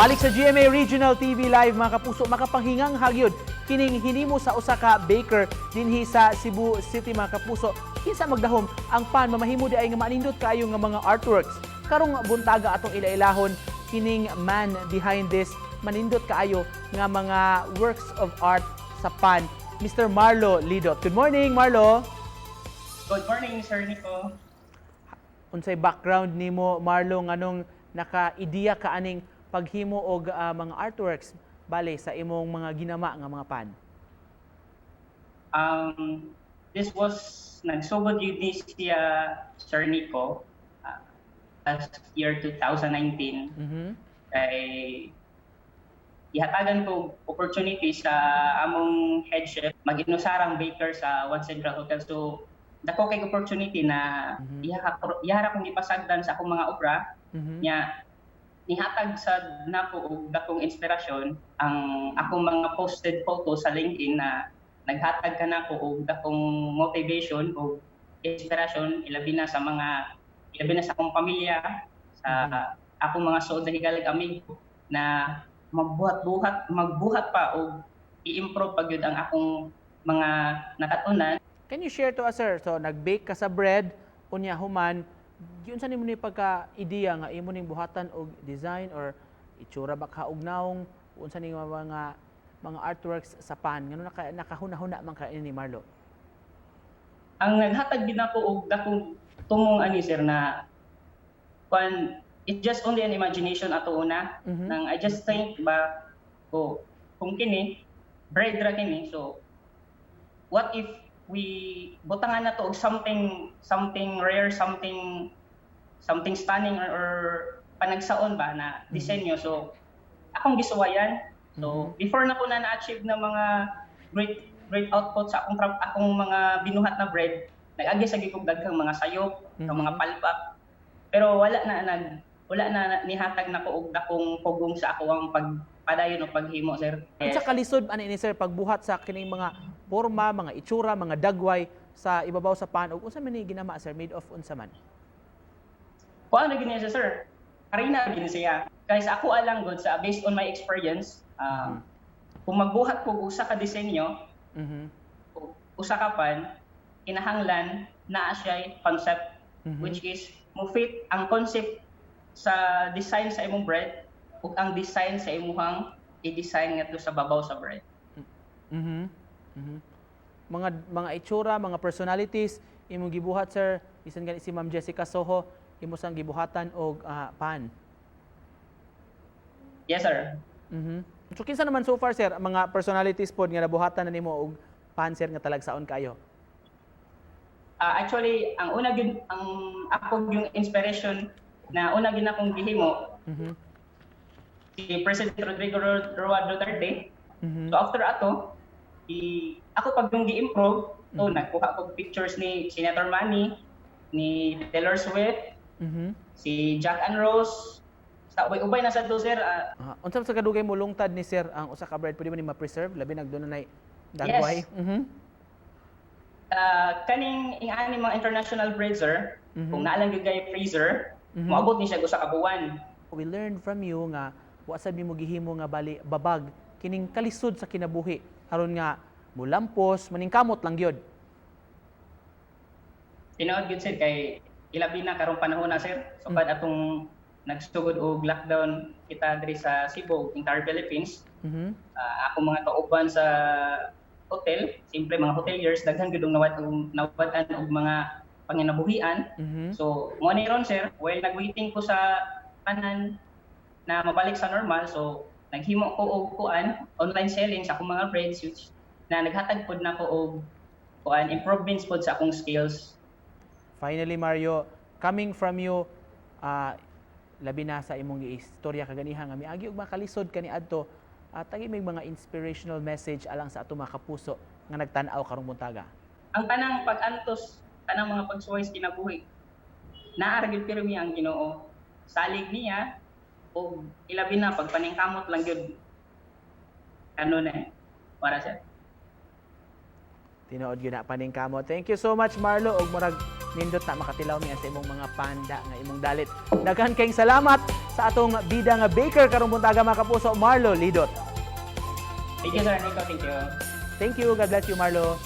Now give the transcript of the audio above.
Balik sa GMA Regional TV Live, mga kapuso, makapanghingang hagyod kining hinimo sa usa ka baker dinhi sa Cebu City, mga kapuso. Kinsa magdahom ang pan mamahimo di ay nga manindot kaayo nga mga artworks. Karong buntaga, atong ilailahon kining man behind this manindot kaayo nga mga works of art sa pan, Mr. Marlo Lidot. Good morning, Marlo. Good morning, Sir Nico. Unsay background nimo, Marlo, nganong naka-ideya ka aning paghimo og mga artworks bale sa imong mga ginama nga mga pan? This was nagsugod gyud ni siya, Sir Nico, last year 2019 kay ihatagan ko opportunity sa among head chef mag-inusarang baker sa One Central Hotel. So dako kay opportunity na iha ra kong gipasagdan sa akong mga obra nya nihatag sa nako og dakong inspirasyon ang akong mga posted photo sa LinkedIn na naghatag ka nako og dakong motivation o inspirasyon, ilabi na sa akong pamilya, sa akong mga suod na higalag amigo na magbuhat-buhat, magbuhat pa og i-improve pa gyud ang akong mga nakatunan. Can you share to us, sir? So nag-bake ka sa bread, unya human giunsa nimo ni pagka ideya nga imo ning buhatan og design or itsura ba ka og nawong, unsa ning mga artworks sa pan, ngano nakahuna-huna man ka ini, Marlo? Ang naghatag gid nako og dakong tumong ani, sir, na kwan, it's just only an imagination ato una nang I just think ba ko kung kini bread ra kini, so what if we butangan na to og something something rare, something something stunning or panagsaon ba na disenyo? So akong gisuwayan. So before na ko na na-achieve na mga great great output sa akong mga binuhat na bread, nag-agi sa gyud kog daghang mga sayop, mm mga palpak, pero wala na nihatag nako og dakong pugong sa ako ang pagpadayon o paghimo, sir. Unsa kalisod ani ni, sir, pagbuhat sa kining mga forma, mga itsura, mga dagway sa ibabaw sa pan, ug unsa man ni ginama, sir, made of unsa man? Kuan na gini siya, sir. Harina gini siya. Kay sa ako alang gud sa based on my experience, kung magbuhat ko usa ka disenyo, usa ka pan, kinahanglan naa siya concept which is mo fit ang concept sa design sa imong bread ug ang design sa imuhang i-design ngadto sa babaw sa bread. Mga itsura, mga personalities imong gibuhat, sir, bisan gani si Ma'am Jessica Soho imo sang gibuhatan og pan. Yes, sir. So kinsa naman so far, sir, mga personalities pod nga nabuhatan na nimo og pan, sir, nga talagsaon kayo? Actually, ang una gyud, ang ako yung inspiration na una gyud akong gihimo, si President Rodrigo Roa Duterte. So after ato, ako pag yung gi-improve, so nagkuha ko pictures ni Senator Manny, ni Taylor Swift, si Jack and Rose. Sa ubay-ubay na sa to, sir. Unsa sa kadugay mo lungtad ni, sir, ang usa ka bread? Pwede ba ni ma-preserve, labi nagdunay dagway? Yes. Kaning ing-ani mga international bread, sir, kung naa lang gyud kay freezer, moabot ni siya usa ka buwan. We learned from you nga wa sad mo gihimo nga bali babag kining kalisod sa kinabuhi aron nga mulampos, maningkamot lang gyud. Tinuod gyud, sir, kay ilabi na karong panahon na, sir. So kad atong nagsugod og lockdown kita diri sa Cebu, entire Philippines, akong mga kauban sa hotel, simple mga hoteliers, daghan gyud og nawad-an og mga panginabuhian. So mo ni ron, sir, while nag-waiting ko sa tanan na mabalik sa normal, so naghimo ko og kuan, online selling sa akong mga breads, which na naghatag pod nako og kuan, improvements pod sa akong skills. Finally, Mario, coming from you, labi na sa imong istorya kaganiha nga miagi og makalisod kaniadto, tagi may mga inspirational message alang sa ato mga kapuso nga nagtan-aw karong buntaga. Ang tanang pag-antos, tanang mga pagsuway sa kinabuhi, naa ra gyud pirmi ang Ginoo. Salig niya og ilabi na pagpaningkamot lang gyud. Ano na eh. Para sir. Tinuod gyud na, paningkamot. Thank you so much, Marlo, og murag Nindot na makatilaw mi sa imong mga panda nga imong dalit. Daghan kayong salamat sa atong bida nga baker karong buntaga, mga kapuso, Marlo Lidot. Thank you, Sir Nico. Thank you. Thank you. God bless you, Marlo.